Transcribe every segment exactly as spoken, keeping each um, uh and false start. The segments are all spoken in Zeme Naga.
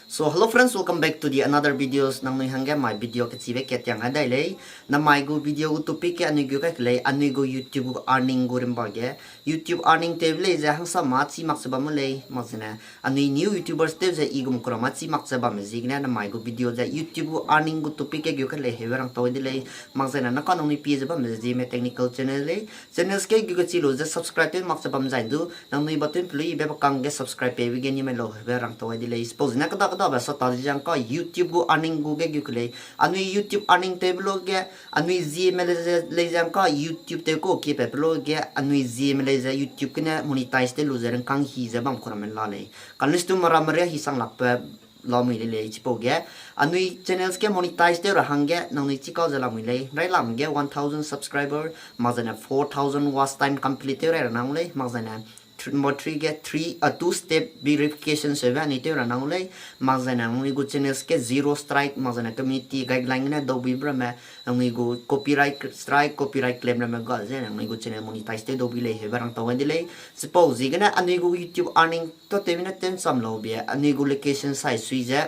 So hello friends, welcome back to the another videos. Nangnui hangge mai video kechibe ketiang a dai lei. Namai gu video gu topic ge anui gu kai ke lei, anui gu YouTube gu earning gu rimba ge. YouTube earning tewbe lei ze hangsam ma chî mak ze bam mu lei, mak zene anui new YouTubers tew ze i gum kura ma chî mak ze bamme ziegene namai gu video ze YouTube gu earning gu topic ge gu kai lei heube rang tau de lei. Mak zene naka nangnui pie ze bamme Zeme technical channel lei. Channels ge gu kechi lu ze subscribe tew mak ze bam zai du, nangnui button pe lu ibe bakang ge subscribe peibe ge nimai lau heube rang tau de lei. Suppose zene keda kedabe sa ta di ze ngka YouTube gu earning gu ge gu ke lei. Anui YouTube earning tewbe lu ge, anui Zeme lei ze, lei ze ngka YouTube tew kau kie patbe lu ge, anui Zeme lei ze YouTube gene monetize tew lu ze ringkâng hi ze bam kuramme la lei. Kane stu meramme ria hi sang lakbe lamui lei lei chipau ge. Anui channels ge monetize tew ra hangge nangnui chikau ze lamui lei. Railam ge one thousand subscriber, mak zene four thousand watch time complete tew rai ra nang lei, mak zene number three ge three, uh, two step verification seube anui tew ra nang lei, mak zene nangnui gu channels ge zero strike, mak zene community guideline gene daubuibe ramme, nangnui gu copyright strike, copyright claim ramme ga ze nangnui gu channel monetize tew daubui lei heube rang tau de lei. Chipau ziegene anui gu YouTube earning tâtewbe ne tew ncham laube, anui gu location sai sui ze,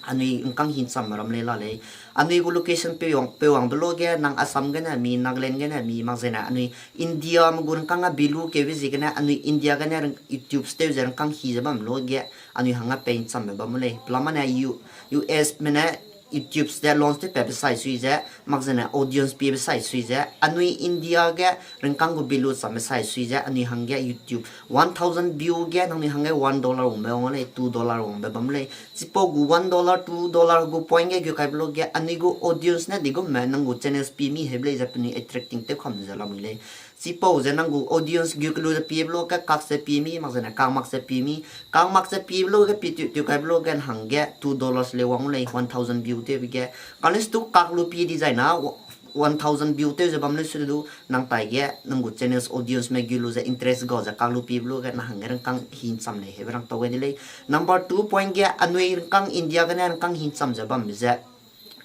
anui ringkâng hi ncham ram lei la lei. Anui gu location pe wang, pe wangbe lu ge, nang Assam gene mi, Nagaland gene mi, mak zene anui Indiame gu ringkâng a bi lu keube ziegene, anui India gene ring-, YouTube tew ze ringkâng hi ze bam lu ge, anui hangge pei ncham me bam mu lei. Pelamane U-, USme ne YouTube de launch tew patbe sai sui ze, mak zene audience piebe sai sui ze, anui India ge ringkâng gu bi lu chambe sai sui ze, anui hangge YouTube one thousand view ge nangnui hangge one dollar wangbe wang lei, two dollar wangbe bam lei. Chipau gu one dollar, two dollar gu point ge gu kaibe lu ge, anui gu audience ne digumme nang gu channels pie mi heube lei ze penui attracting tew kam ze lamui lei. Chipau ze nang gu audience gu kelu ze piebe lu ge kak ze pie mi, mak zene kak mak ze pie mi, kak mak ze piebe lu ge pi tu, tu kaibe lu ge hangge two dollars lei wang lei, one thousand view tewbe ge. Kane stu kak lu pie di zai na, one thousand view tew ze bam lei su du, nang tai ge nang gu channels audienceme gu lu ze interest ga ze kak lu piebe lu ge nang hangge ringkâng hi ncham lei heube rang tau de lei. Number two point ge anui ringkâng India gene ringkâng hi ncham ze bambe ze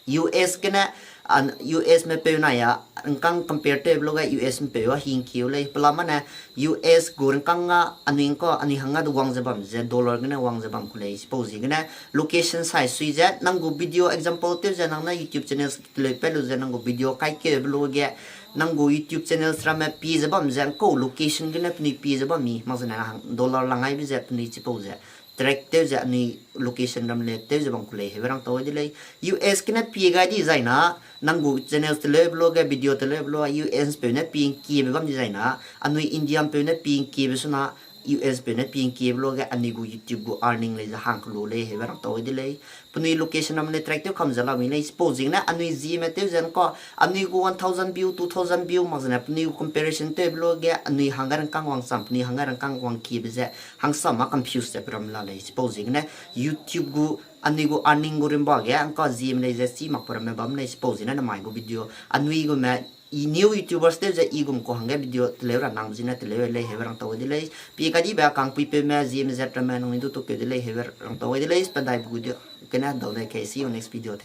US gene, an, USme peu nai a, ringkâng compare tewbe lu ge USme peu a hi ngkiu lei. Pelamane US gu ringkâng a anui ngka, anui hangge du wang ze bam ze dollar gene wang ze bam ku lei. Chipau ziegene location sai sui ze, nang gu video example tew ze nang ne YouTube channels teleu pat lu ze nang gu video kai keube lu ge, nang gu YouTube channels ramme pie ze bam ze ngkau location gene penui pie ze bam mi, mak zene hang dollar lang aibe ze penui chipau ze track tew ze anui location ram le tew ze bam ku lei heube rang tau de lei. US gene pie gai di zai na, nang gu channels teleube lu ge video teleube lu US peu ne pie ngkiebe bam di zai na, anui Indiame peu ne pie ngkiebe su na, US peu ne pie ngkiebe lu ge anui gu YouTube gu earning lei ze hang kelu lei heube rang tau de lei. Penui location ram le track tew kam ze lamui lei. Chipau ziegene anui Zeme tew ze ngka, anui gu one thousand view, two thousand view mak zene penui gu comparison tewbe lu ge anui hangge ringkâng wangcham, penui hangge ringkâng wangkiebe ze hangsam ma confuse ze pe ram la lei. Chipau ziegene YouTube gu anui gu earning gu rimba ge ngka Zeme lei ze chî mak pe ramme bam lei. Chipau ziegene namai gu video anui gume i new YouTubers tew ze i gum ku hangge video teleu ra nang ziegene teleu lei heube rang tau de lei. Pie kadibe kangpuipeume Zeme zat ramme nangnui du tukeu de lei heube rang tau de lei. Spadaibe gu du kene dau de kei, see you next video.